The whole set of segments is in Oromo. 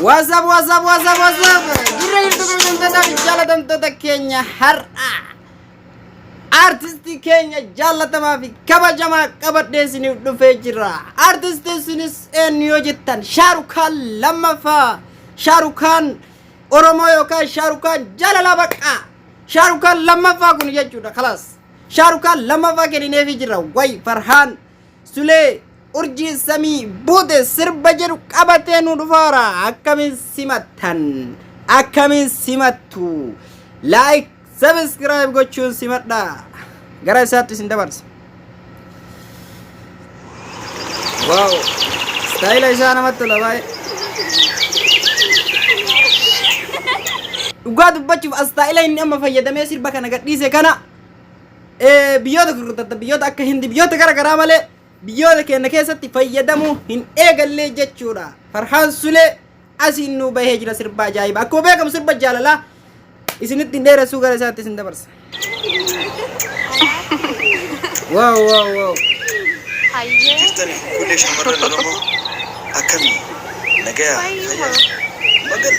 What's up, what's up, what's up, what's up? Jirra jirtu, kabajamtootaa fi jaalatamtoota keenya. Har'a artistii keenya jaalatamaa fi kabajamaa qabadhee isiniif dhufee jira. Artistiin sunis eenyu yoo jettan, Shaarukaan lammaffaa, Shaarukaan Oromoo yookaan Shaarukaan jaalalaa baqqaa. Shaarukaan lammaffaa kun jechuudha kalaas. Shaarukaan lammaffaa kennineefii jira. Way Farhaan Sulee urjii samii buute sirba jedhu qabatee nu dhufaara. Akkamiin simattan? Akkamiin simattu? Like, subscribe gochuun simadha. Gara isaatti isin dabarsa. Wow! Istaayila isaa namatti tola baay'ee. Dhugaa dubbachuuf, astaayila inni amma fayyadamee sirba kana gadhiise kana biyyoota gurguddatan, biyyoota akka Hindi, biyyoota gara garaa malee biyyoota keenya keessatti fayyadamuu hin eegallee jechuudha. Farhaan Sulee asiin nuu bahee jira sirba ajaa'iba. Akkuma beekamu sirba jaalalaa isinitti hin dheeressuu, gara isaatti isin dabarsa. Wow. Hayyee. Jirtani kullee shamarran Oromoo, akkamii nagayaa fayyaa magal.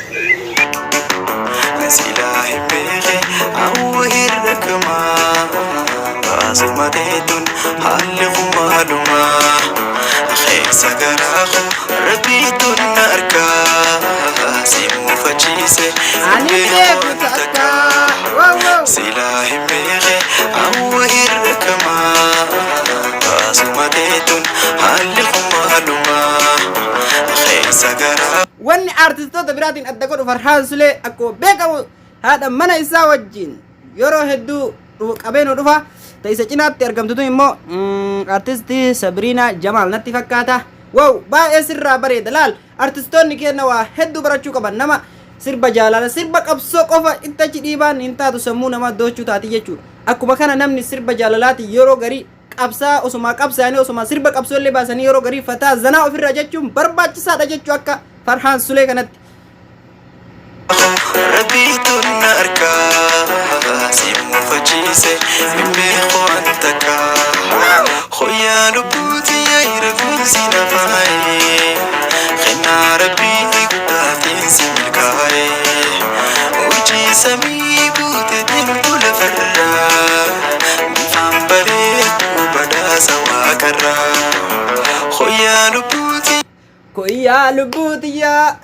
Silaa hin beeke hawwa hirrakmaa, baasuma teetun haalli kumaalumaa keessa garaa koo rabbiitun na argaa si muufachiise hin Ani beeku beeku wanta takka. Wow. Silaa hin beeke hawwa hirrakmaa, baasuma teetun haalli kumaalumaa keessa garaa Wanni artistoota biraatiin adda godhu, Farhaan Sulee akkuma beekamu haadha mana isaa wajjin yeroo hedduu qabee nu dhufa. Ta isa cinaatti argamtu tun immoo artistii Sabiriinaa Jamaal natti fakkaata. Wow, baay'ee sirraa bareeda. Laal, artistoonni keenya waa hedduu barachuu qaban. Nama sirba jaalala, sirba qabsoo qofa itti achi dhiibaan hin taatu, sammuu namaa doochuu taati jechuudha. Akkuma kana namni sirba jaalalaatiin yeroo garii qabsaa, osuma qabsaanii, osuma sirba qabsoo illee baasanii, yeroo garii fataa zanaa ofirraa jechuun barbaachisaadha jechuu, akka Farhaan Sulee kanatti. Rabbiitu na argaa si muufachiise hin beeku wanta kaa Hoyyaa lubbuuti rabbiin si nafaaye, kennaa rabbii guddaatiin si milkaa'e. Urjii samii buute deemtu lafarraa, bifaan bareedu badhaasa waaqarraa. Hoyyaa lubbuuti. Koyyaa lubbuutiyyaa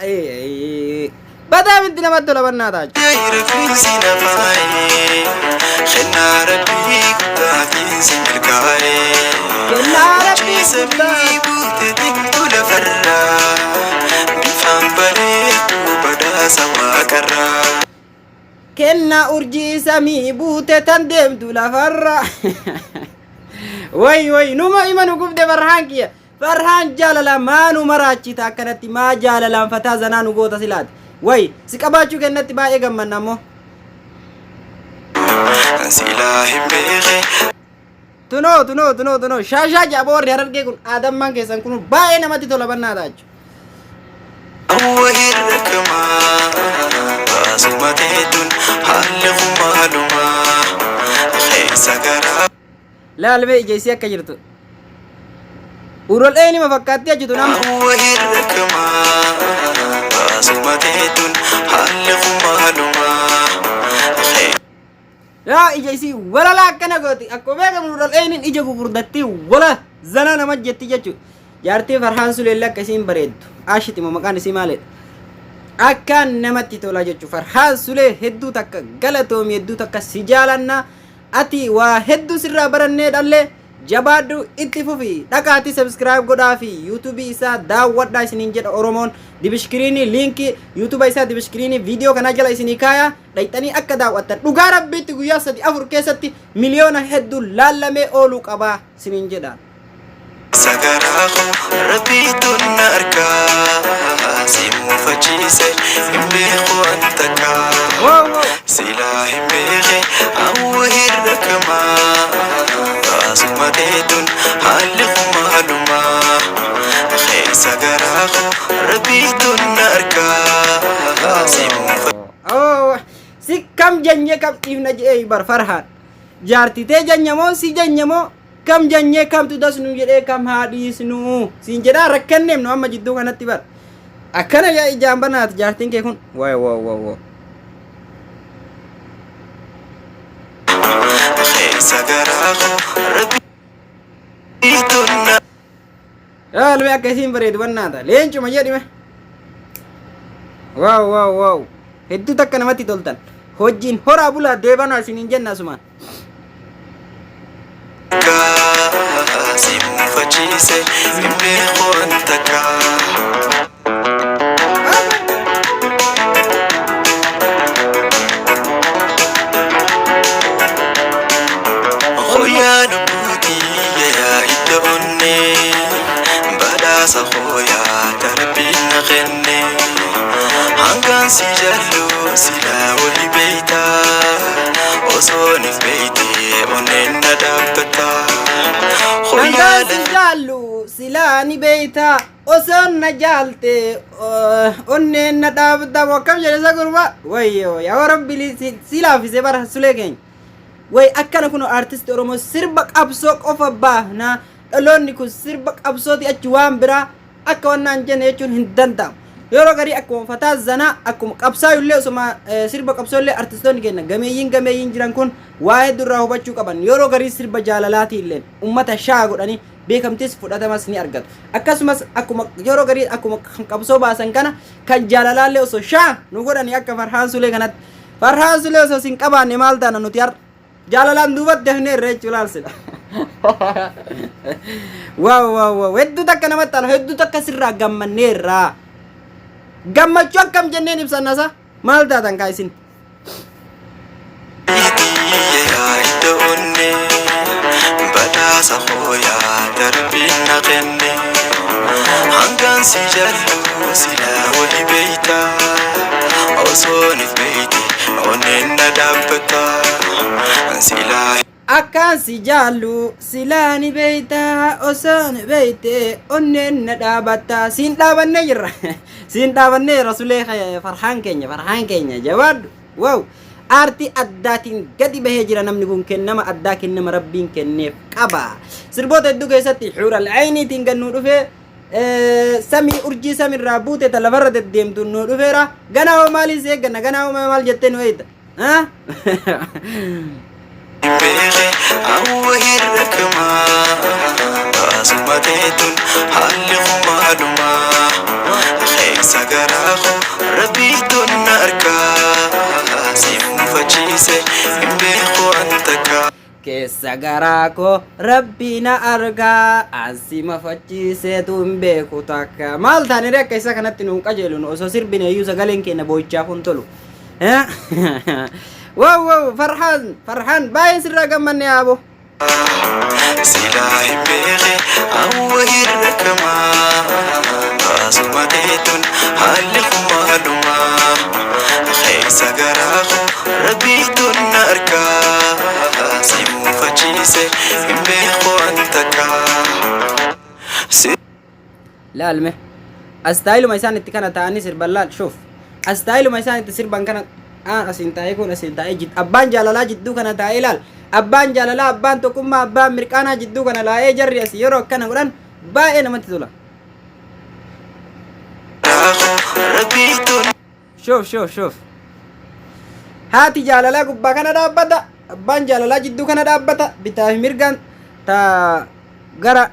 badaa miti, namatti tola bannaa ta'a. Rabbiin si nafaaye, kennaa rabbii guddaatiin si milkaa'e. Kennaa rabbii Urjii samii guddaa. buute deemtu lafarraa, bifaan bareedu badhaasa waaqarraa. Kennaa urjii samii buute tan deemtu lafarra. Way way, numa ima nu gubde Farhaan kiyya. Farhaan jaalala maa nu maraachita akkanatti? Maa jaalalaan fataa zanaa nu goota silaati? Way, si qabaachuu kennatti baay'ee gammanna ammoo. Silaa hin beeke. Tunoo tunoo tunoo tunoo, shaashaa jaaboo, warri Harargee kun aadammaan keessan kun baay'ee namatti tola bannaa ta'a jechuudha. Hawwa hirrakmaa, baasuma teetun haalli kumaalumaa keessa garaa. Laalmee ija isii akka jirtu. Urol eenyuma fakkaatti achitu nama. Hawwa hirrakmaa, baasuma teetun haalli kumaalumaa keessa. Yaa ija isii walala akkana gooti. Akkuma beekamu urol eenyuun ija gugurdattii wala zanaa nama jetti jechuudha. Jaartii Farhaan Suleellee akka isiin bareeddu. Ashiti moo maqaan isii maalidha? Akkaan namatti tola jechuudha. Farhaan Sulee, hedduu takka galatoomi, hedduu takka si jaalanna. Ati waa hedduu sirraa barannee dhalle, jabaadhu, itti fufi. Dhaqaatii subscribe godhaa fi yuutuubii isaa daawwadhaa isiniin jedha Oromoon. Dibishkiriinii liinkii yuutuuba isaa dibishkiriinii viidiyoo kanaa jala isinii kaaya, dhaqxanii akka daawwattan. Dhugaa rabbiitti guyyaa 3 4 keessatti miliyoona hedduu laallamee ooluu qabaa isiniin jedha. Sagaraa koo rabbiitu na argaa si muufachiise hin beeku wanta kaa Wow. Silaa hin beeke hawwa hirrakmaa, baasuma teetun haalli kumaalumaa keessa garaa koo rabbiitu na argaa si muufachiise. Oh, si kam janye kam dhiifna jedhee bar Farhaan. Jaartitee janyamoo si janyamoo kam janyee kamtu dasnu jedhee kam haa dhiisnu siin jedhaa rakkanneem nu amma jidduu kanatti bar. Akkana yaa ijaan banaati jaartiin kee kun. Waay waa waa waa. Keessa garaa koo rabbiitu na Yaalme akka isiin bareedu bannaata. Leencuma jedhime. Waaw waaw waaw. Hedduu takka namatti toltan. Hojiin horaa bulaa deebanaa isiniin jenna asumaan. argaa. Si muufachiise hin beeku an takkaa. Hooyaa lubbuutii yaa idda onnee badhaasa hooyaa darbiin na kenne hangaan si jaallu silaa wahi beeytaa osoo nif beeytee onneen na dhaabbataa hooyaa Hangaan si jaallu silaa ni beeyta osoo na jaalte onneen na dhaabda akkam jedhe isa gurbaa. Wayyoo yaa rabbi si laaffise bara sulee keenya. Way akkana kun artisti Oromoo sirba qabsoo qofa baafna dhaloonni kun sirba qabsooti achi waan biraa akka wannaan jenne jechuun hin danda'amu. Yeroo garii akkuma fataa zanaa akkuma qabsaayullee osuma sirba qabsoollee artistoonni keenya gameeyyiin gameeyyiin jiran kun waa hedduu irraa hubachuu qaban. Yeroo garii sirba jaalalaatii illee ummata shaa godhanii beekamtis fudhatamas ni argatu. Akkasumas akkuma yeroo garii akkuma kan qabsoo baasan kana kan jaalalaallee osoo shaa nu godhanii akka Farhaan Sulee kanatti. Farhaan Sulee osoo sin qabaanne maal taana nuti har'a? Jaalalaan duubatti hafnee irra jechuu laalsidha. Waaw waaw waaw hedduu takka namatti tola hedduu takka sirraa gammanneerra. Gammachuu akkam jenneen ibsannasa maal taatan kaa isin? Yaa idda onnee badhaasa hooyaa darbiin na kenne hangaan si jaallu silaa wahi beeytaa osoo nif beeyte onneen na dhaabbataa silaa Akkaan si jaallu silaa ni beeytaa osoo ni beeyte onneen na dhaabatta siin dhaabannee jirra siin dhaabannee jirra sulee farhaan keenya farhaan keenya jabaadhu wow aartii addaatiin gadi bahee jira namni kun kennama addaa kennama rabbiin kenneef qaba sirboota hedduu keessatti xuural ayniitiin gad nuu dhufee samii urjii samiirraa buute ta lafarra deddeemtu nuu dhufeera ganaa hoo maaliin si eegganna ganaa hoo maal jettee nu eeyta? Beeke awwa hirrakmaa baasuma teetun haalli kumaalumaa keessa garaa koo rabbiitu na argaa si muufachiise hin beeku an takkaa. Keessa garaa koo rabbii na argaa ansi mafachiiseetu hin beeku takka. Maal taaniree akka isa kanatti nuun qajeelu nu osoo sirbine iyyuu sagaleen keenya boo'ichaaf hin tolu. Wow wow Farhaan Farhaan baay'ee sirraa gammanne yaabo. Silaa hin beeke awwa hirrakmaa baasuma teetun haalli kumaalumaa keessa garaa koo rabbiitu na argaa si muufachiise hin beeku an takkaa. Laalme. Astaayiluma isaan itti kana ta'anii sirban laal shuuf. Astaayiluma isaan itti sirban kana aan asiin taa'ee kun asiin taa'ee jid abbaan jaalalaa jidduu kana taa'ee laal. Abbaan jaalalaa abbaan tokkummaa abbaan mirqaanaa jidduu kana laa'ee jarri asii yeroo akkana godhan baay'ee namatti tola. Rabbiitu Shuuf shuuf shuuf. Haati jaalalaa gubbaa kana dhaabbata. Abbaan jaalalaa jidduu kana dhaabbata. Bitaa fi mirgaan ta gara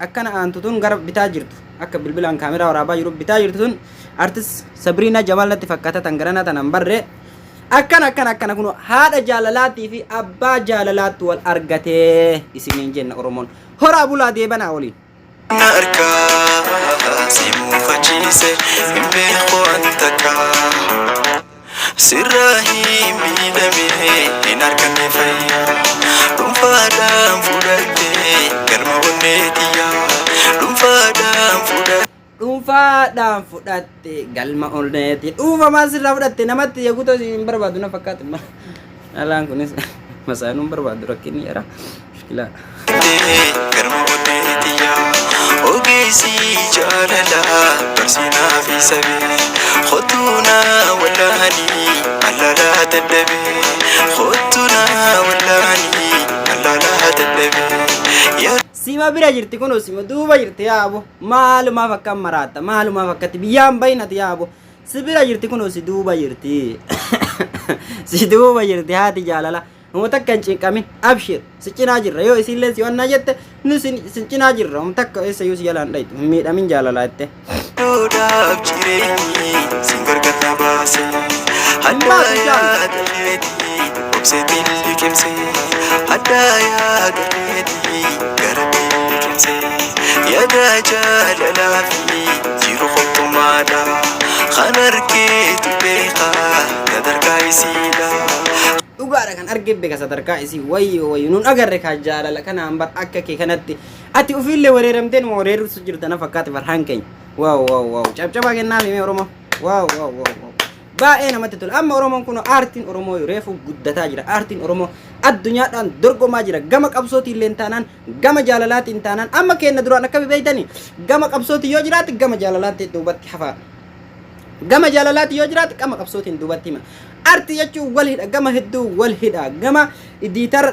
akkana aantu tun gara bitaa jirtu. Akka bilbilaan kaameraa waraabaa jiru bitaa jirtu tun artist Sabriinaa Jamaal natti fakkaata tan garanaa tanan barree. Akkana akkana akkana kun haadha jaalalaatii fi abbaa jaalalaattu wal argatee isiniin jenna Oromoon. Horaa bulaa deebanaa waliin. Na argaa si muufachiise hin beeku an takkaa. Sirraa hin miidhame hin arganne fayyaa dhuunfaadhaan fudhattee galma onneetiyyaa dhuunfaadhaan fudhattee. Dhuunfaadhaan fudhatte galma onneeti. Dhuunfamaan sirraa fudhatte namatti eeguutu hin barbaadu na fakkaate. Dhalaan kunis masaanuu hin barbaadu rakkinni jara. Mushkilaa. Garma onneetiyyaa ogeessi jaalalaa barsiinaa fi sabee kottuunaa wallaanii allalaa dadhabee kottuunaa wallaanii allalaa dadhabee. Sima bira jirti kunoo sima duuba jirti yaa abo. Maalumaaf akkam maraatta maalumaaf akkatti biyyaan bahinati yaa abo. Si bira jirti kunoo si duuba jirti. Si duuba jirti haati jaalala. Homa takka hin cinqamin abshir si cinaa jirra yoo isiillee si wannaa jette nu si si cinaa jirra homa takka eessayyuu si jalaan dhaytu hin miidhamin jaalalaa jette. Duudhaaf jireenyi siin gargar na baase. Hin baatu jaal. Haddaa yaada keetii obseetiin liqimse. Haddaa yaada keetii garatti liqimse. Yaada jaalalaa fi jiru qoftummaadha. Kan argeetu beeka sadarkaa isiidha. Dhugaadha kan arge beeka sadarkaa isii wayyo wayyo nun agarre kaa jaalala kanaan bar akka kee kanatti ati ofiillee wareeramtee numa wareerursu jirta na fakkaate farhaan keenya wow wow wow cabcabaa kennaa himee oromoo wow wow wow wow baay'ee namatti tola amma oromoon kun aartiin oromoo reefu guddataa jira aartiin oromoo addunyaadhaan dorgomaa jira gama qabsootiin illee taanaan gama jaalalaatiin taanaan amma keenya duraan akka beektanii gama qabsootiin yoo jiraate gama jaalalaatti duubatti hafaa Gama jaalalaati yoo jiraate gama qabsootiin duubatti hima. Arti jechuun wal hidha gama hedduu wal hidha gama editor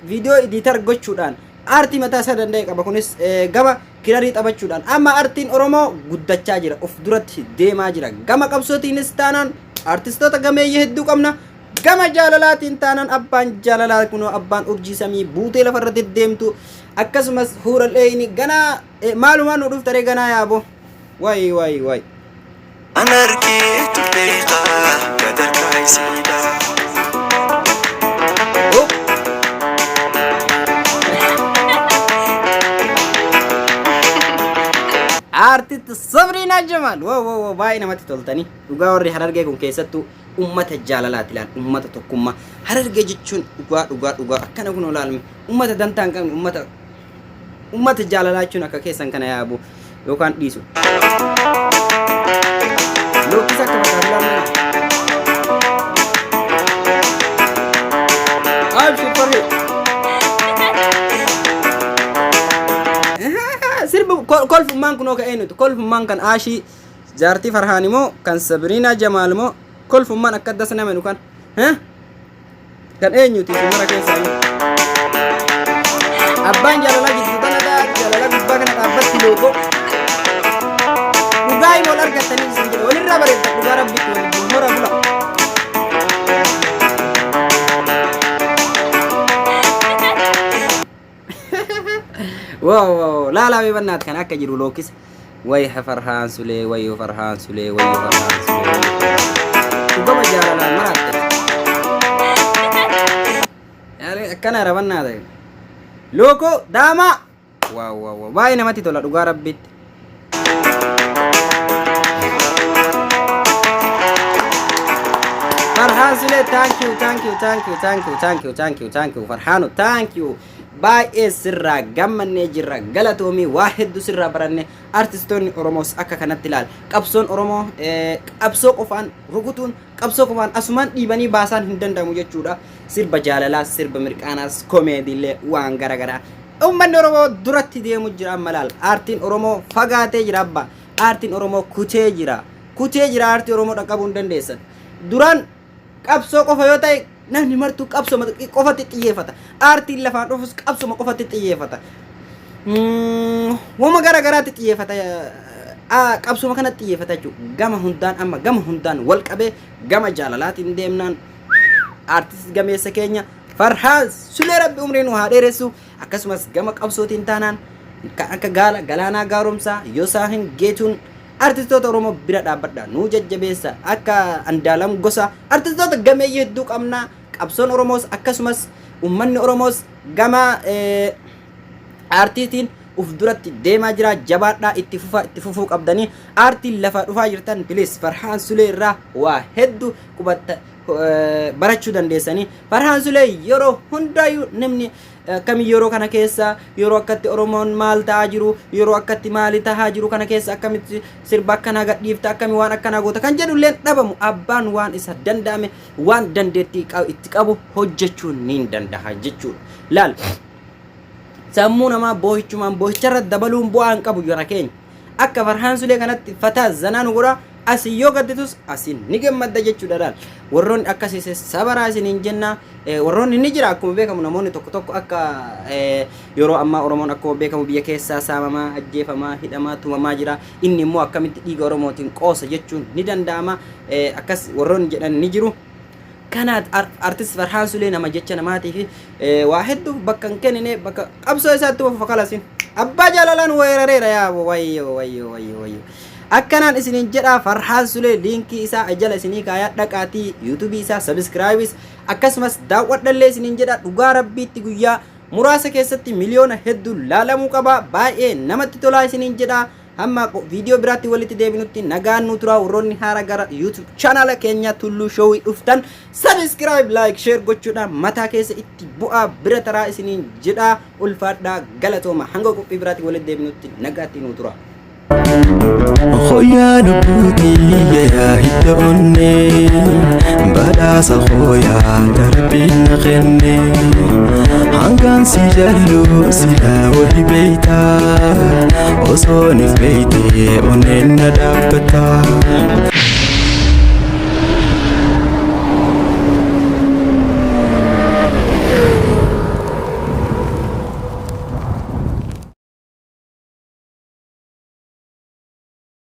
viidiyoo editor gochuudhaan aartii mataa isaa danda'e qaba kunis gama kirarii taphachuudhaan amma artiin Oromoo guddachaa jira of duratti deemaa jira gama qabsootiinis taanaan artistoota gameeyyii hedduu qabna gama jaalalaatiin taanaan abbaan jaalalaa kunoo abbaan urjii samii buutee lafarra deddeemtu akkasumas huura dheeyni ganaa maalumaan nu dhuftaree ganaa yaaboo. Wayi wayi wayi. An argeetu beeka sadarkaa isiidha. Oh. Artist Sabriinaa Jamaal. Wow wow wow baay'ee namatti toltanii. Dhugaa warri Harargee kun keessattuu ummata jaalalaati ilaal ummata tokkummaa. Harargee jechuun dhugaa dhugaa dhugaa akkana kun olaalme ummata dantaa hin qabne ummata Ummata jaalalaa jechuun akka keessan kana yaabu yookaan dhiisu. Lookkisa akka fakkaatu ilaaluu. Abshir farhii. Sirbi kolfummaan kunoo ka'ee nuti kolfummaan kan Aashii jaartii Farhaan immoo kan Sabiriinaa Jamaal immoo kolfummaan akka das nama nu kan. Kan eenyuti isin mara keessaa iyyuu? Abbaan jaalalaa jidduu tana jaalala gubbaa kana dhaabbatti loogoo. Dhugaa hima wal argattanii isin jedha walirraa bareedda dhugaa rabbitti waliin hora bula. Wow wow laalaa mee bannaat kan akka jiru lookisa. Way farhaan sulee wayyoo farhaan sulee wayyoo farhaan sulee. Dhugama jaalalaan maraatte. Yaani akkana rabannaa ta'e. Lookoo daamaa. Wow wow wow baay'ee namatti tola dhugaa rabbitti. Farhaan Sulee thank you thank you thank you thank you thank you thank you thank you Farhaanu thank you baay'ee sirraa gammannee jirra galatoomii waa hedduu sirraa baranne artistoonni Oromoos akka kanatti ilaal qabsoon Oromoo qabsoo qofaan rukutuun qabsoo qofaan asumaan dhiibanii baasaan hin danda'amu jechuudha sirba jaalalaas sirba mirqaanaas komeediillee waan garaagaraa Uummanni Oromoo duratti deemu jira amma laal. Aartiin Oromoo fagaatee jira abba. Aartiin Oromoo kutee jira. Kutee jira aartii Oromoo dhaqqabuu hin dandeessan. Duraan qabsoo qofa yoo ta'e namni martuu qabsoo qofatti xiyyeeffata. Aartiin lafaan dhufus qabsoma qofatti xiyyeeffata. Wama gara garaatti xiyyeeffata. Qabsoma kanatti xiyyeeffata jechuudha. Gama hundaan amma gama hundaan wal qabee gama jaalalaatiin deemnaan aartist gameessa keenya Farhaan Sulee Rabbi umrii nu haa dheeressu akkasumas gama qabsootiin taanaan kan akka gaala Galaanaa Gaaromsaa Yosaahin Geetuun artistoota Oromoo bira dhaabbadha nuu jajjabeessa akka Andaalam Gosa artistoota gameeyyii hedduu qabna qabsoon Oromoos akkasumas uummanni Oromoos gama aartiitiin uf duratti deemaa jira jabaadhaa itti fufaa itti fufuu qabdanii aartiin lafaa dhufaa jirtan bilis Farhaan Sulee irraa waa hedduu qubatta barachuu dandeessanii. Farhaan Sulee yeroo hundaayyuu namni akkami yeroo kana keessa yeroo akkatti Oromoon maal ta'aa jiru yeroo akkatti maali tahaa jiru kana keessa akkamitti sirba akkanaa gadhiifta akkami waan akkanaa goota kan jedhu illee dhabamu abbaan waan isa danda'ame waan dandeettii itti qabu hojjechuu ni danda'a jechuudha. Laal sammuu namaa boohichumaan boohicharra dabaluun bu'aa hin qabu jara keenya. Akka Farhaan Sulee kanatti fataa zanaa nu godha Asii yoo gadditus asiin ni gammadda jechuudha laal. Warroonni akkasii sabaraa isiniin jenna. Warroonni ni jira akkuma beekamu namoonni tokko tokko akka yeroo ammaa Oromoon akkuma beekamu biyya keessaa saamamaa, ajjeefamaa, hidhamaa, tumamaa jira. Inni immoo akkamitti dhiiga Oromootiin qoosa jechuun ni danda'ama. Akkas warroonni jedhan ni jiru. Kana artist Farhaan Sulee nama jecha namaatii fi waa hedduuf bakka hin kennine, bakka qabsoo isaatti fufa kalasin. Abbaa jaalalaan weerareera yaa wayyoo wayyoo wayyoo wayyoo. Akkanaan isiniin jedha, Farhaan Sulee liinkii isaa jala isinii kaayaa, dhaqaatii yuutuubii isaa subscribe akkasumas daawwadhallee isiniin jedha. Dhugaa rabbiitti guyyaa muraasa keessatti miliyoona hedduu laalamuu qaba, baay'ee namatti tolaa isiniin jedha. Hamma viidiyoo biraatti walitti deebinutti nagaan nu turaa. Warroonni haara gara YouTube channel keenya Tulluu Showii dhuftan subscribe, like, share gochuudhaan mataa keessa itti bu'aa bira taraa isiniin jedha. Ulfaadhaa, galatooma. Hanga qophii biraatti walitti deebinutti nagaatti nu turaa. Hoyaa lubbuutii yaa hidda onnee, badhaasa hooyaa darbiin na kenne. Hangaan si jallu silaa wahi beeytaa, osoo nif beeytee onneen na dhaabbataa.